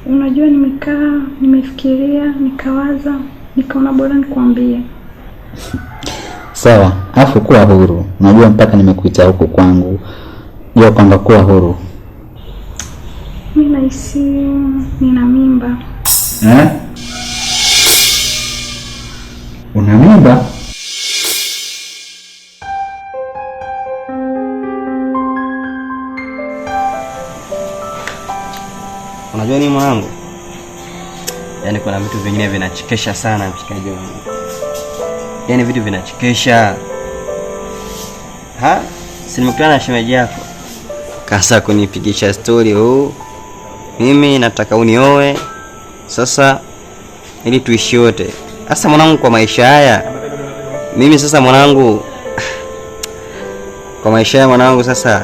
Unajua nimekaa, nimefikiria, nikawaza, nikaona bora nikwambie. Sawa, afu kuwa huru. Unajua mpaka nimekuita huku kwangu. Jua kwamba kuwa huru. Mimi nahisi nina mimba. Eh? Una mimba? Unajua nini mwanangu? Yaani kuna vitu vingine vinachekesha sana mshikaji wangu. Yaani vitu vinachekesha. Ha? Si nimekutana na shemeji yako. Kasa kunipigisha story huu. Mimi nataka unioe. Sasa ili tuishi wote. Sasa mwanangu kwa maisha haya. Mimi sasa mwanangu kwa maisha haya mwanangu sasa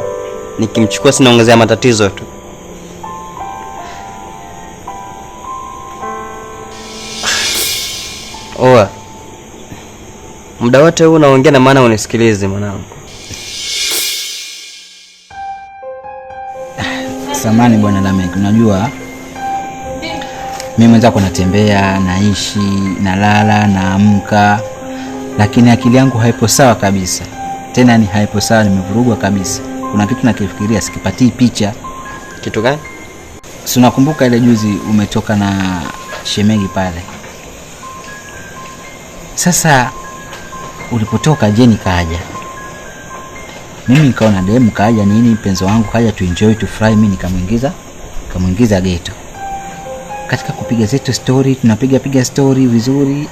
nikimchukua sinaongezea matatizo tu. Oa. Muda wote huu unaongea na maana unisikilize mwanangu. Samani bwana Lamek, unajua mimi mwenzako natembea, naishi, nalala, naamka, lakini akili yangu haipo sawa kabisa. Tena ni haipo sawa, nimevurugwa kabisa. Kuna kitu nakifikiria sikipatii picha. Kitu gani? Si unakumbuka ile juzi umetoka na shemegi pale? Sasa ulipotoka Jeni kaja. Mimi nikaona demu kaja nini, mpenzi wangu kaja tu enjoy tu fry, mimi nikamuingiza ghetto. Katika kupiga zetu story, tunapiga piga story vizuri.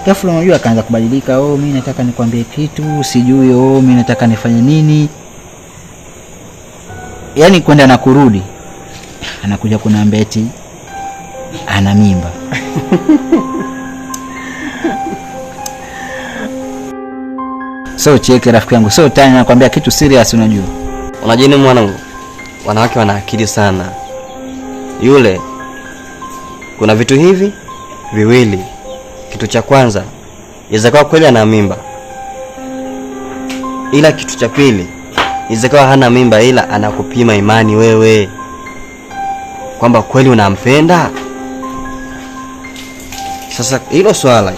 Ghafla unajua akaanza kubadilika, oh mimi nataka nikwambie kitu, sijui oh mimi nataka nifanye nini. Yaani kwenda na kurudi. Anakuja kuniambia eti ana mimba. So cheke rafiki yangu, so tani nakwambia kitu serious unajua. Unajua nini mwanangu? Wanawake wana akili sana. Yule kuna vitu hivi viwili. Kitu cha kwanza, inaweza kuwa kweli ana mimba. Ila kitu cha pili, inaweza kuwa hana mimba ila anakupima imani wewe. Kwamba kweli unampenda. Sasa hilo swala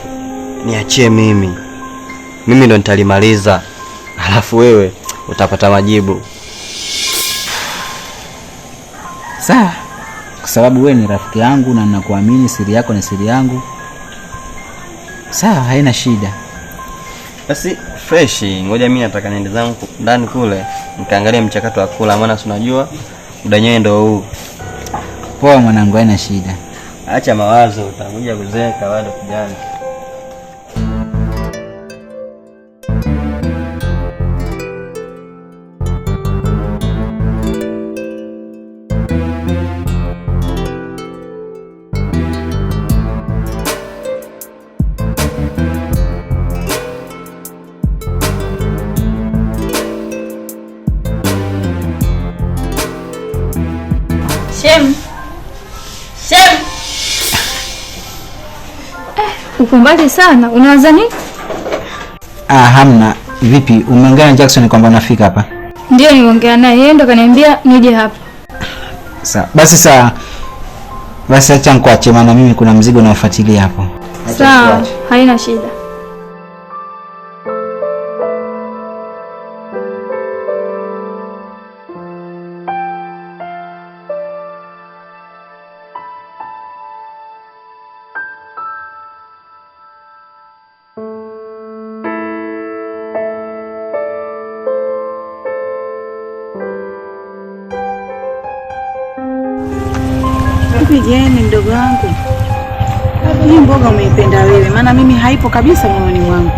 niachie mimi. Mimi ndo nitalimaliza. Alafu wewe utapata majibu. Sawa. Kwa sababu wewe ni rafiki yangu na ninakuamini, siri yako ni siri yangu. Sawa, haina shida. Basi fresh, ngoja mimi nataka niende zangu ndani kule nikaangalie mchakato wa kula, maana si unajua muda wenyewe ndio huu. Poa mwanangu, haina shida. Acha mawazo, utakuja kuzeeka bado kijana. Shem. Shem. Uko mbali sana. Unawaza nini? Hamna. Vipi? Umeongea na Jackson kwamba unafika hapa? Ndio nimeongea naye. Yeye ndo kaniambia nije hapa. Sawa. Basi sawa. Basi acha nikuache maana mimi kuna mzigo naofuatilia hapo. Sawa, haina shida. Jeni mdogo wangu, hii mboga umeipenda wewe, maana mimi haipo kabisa moyoni mwangu.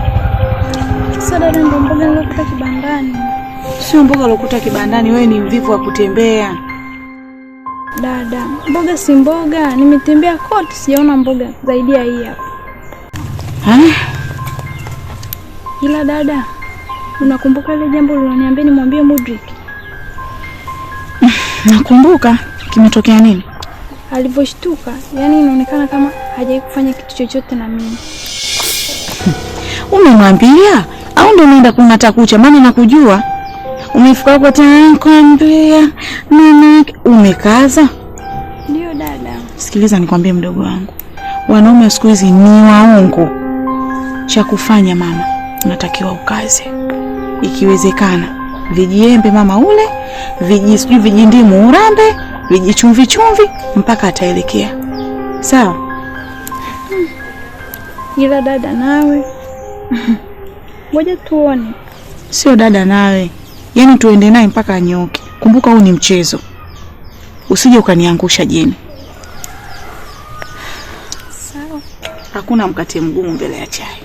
Sasa dada, ndo mboga nilokuta kibandani. Sio mboga ulokuta kibandani, wewe ni mvivu wa kutembea. Dada, mboga si mboga, nimetembea kote sijaona mboga zaidi ya hii hapa. Ila dada, unakumbuka ile jambo uliloniambia nimwambie Mudrik? Nakumbuka. Kimetokea nini? Alivyoshtuka, yani inaonekana kama hajawahi kufanya kitu chochote na mimi. Umemwambia au ndio unaenda kung'ata kucha? Maana nakujua. Umefika huko tena nikwambia nini? Umekaza? Ndio dada. Sikiliza nikwambie mdogo wangu, wanaume siku hizi ni waongo. Cha kufanya mama, unatakiwa ukaze. Ikiwezekana vijiembe mama ule, sijui vijindimu urambe, vijichumvi chumvi mpaka ataelekea. Sawa? Ila dada nawe. Ngoja tuone. Sio dada nawe. Yaani tuende naye mpaka anyoke. Kumbuka huu ni mchezo. Usije ukaniangusha Jeni. Sawa. Hakuna mkate mgumu mbele ya chai.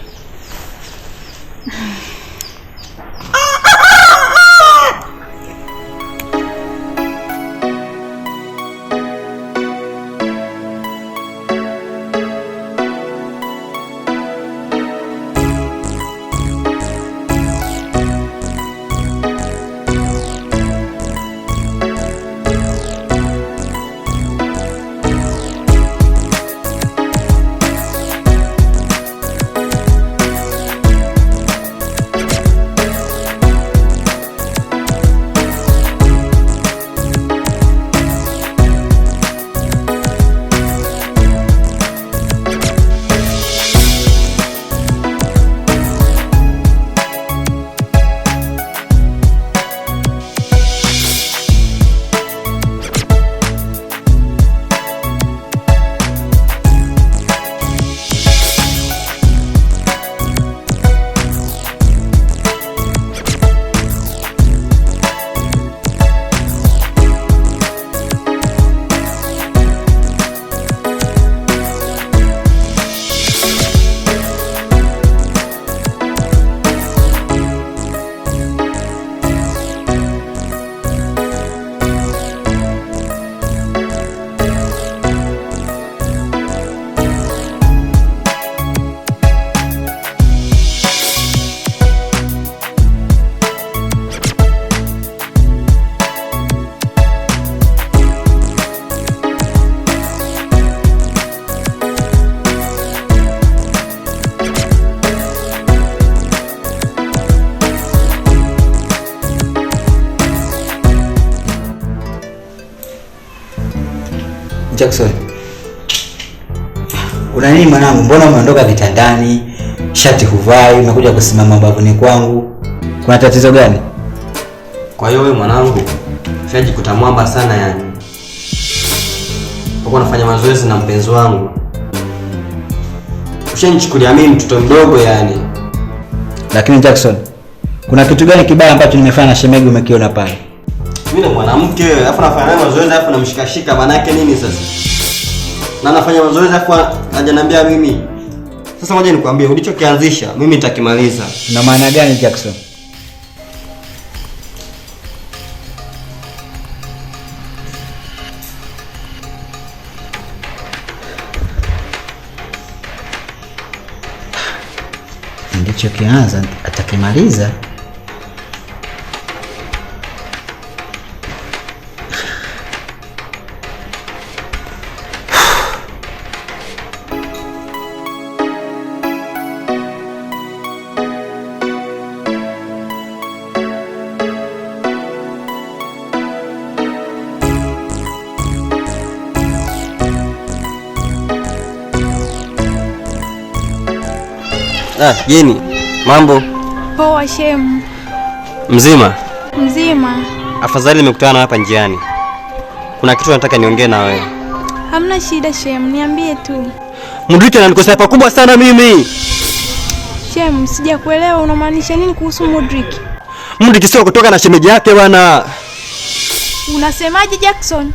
Jackson, una nini mwanangu? Mbona umeondoka kitandani? Shati huvai, umekuja kusimama bavuni kwangu. Kuna tatizo gani? Kwa hiyo wewe mwanangu, ushajikuta mwamba sana yani. Uko unafanya mazoezi na mpenzi wangu. Ushanichukulia mimi mtoto mdogo yani. Lakini Jackson, kuna kitu gani kibaya ambacho nimefanya na shemegi umekiona pale? Mimi na mwanamke, alafu nafanya naye mazoezi alafu namshikashika, maana yake nini sasa? Na nafanya mazoezi alafu hajaniambia mimi. Sasa ngoja nikwambie, ulichokianzisha mimi nitakimaliza. Na maana gani Jackson? Nilichokianza atakimaliza. Jeni, mambo? Poa shemu. Mzima? Mzima. Afadhali nimekutana hapa njiani. Kuna kitu nataka niongee na wewe. Hamna shida shemu, niambie tu. Mudriki ananikosea pakubwa sana mimi. Shemu, sijakuelewa unamaanisha nini kuhusu Mudriki? Mudriki sio kutoka na shemeji yake bwana. Unasemaje Jackson?